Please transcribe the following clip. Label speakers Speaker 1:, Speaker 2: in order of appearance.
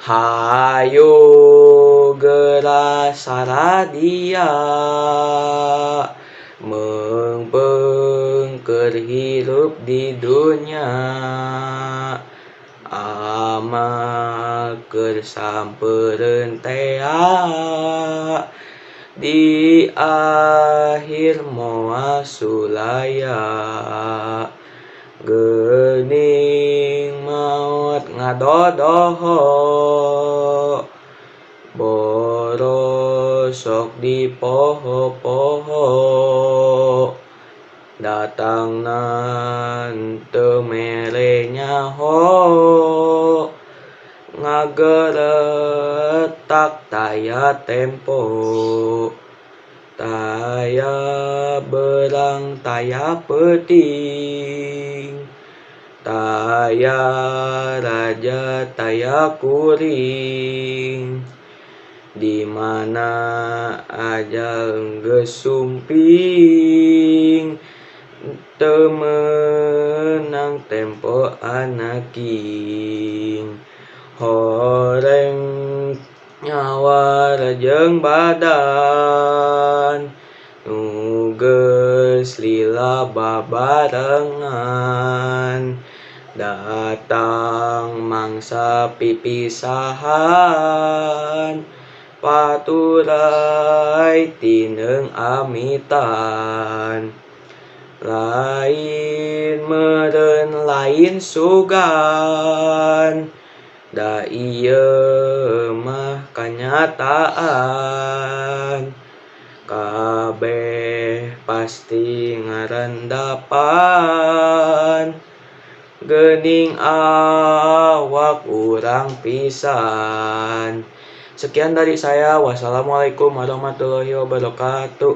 Speaker 1: Hayu geura saradia meungpeung keur hirup di dunya amal keur sampeureun tea di akhir moal sulaya geuning maot ngadodoho borosok dipoho-poho datangna teu mere nyaho ngageretak taya tempo taya beurang taya peuting taya raja taya kuring di mana ajal geus sumping teu meunang tempo anaking horeng nyawa jeung badan nu geus lila babarengan datang mangsa pipisahan paturay tineung amitan lain meureun lain sugan da ieu mah kanyataan kabeh pasti ngarendapan geuning awak urang pisan. Sekian dari saya. Wassalamualaikum warahmatullahi wabarakatuh.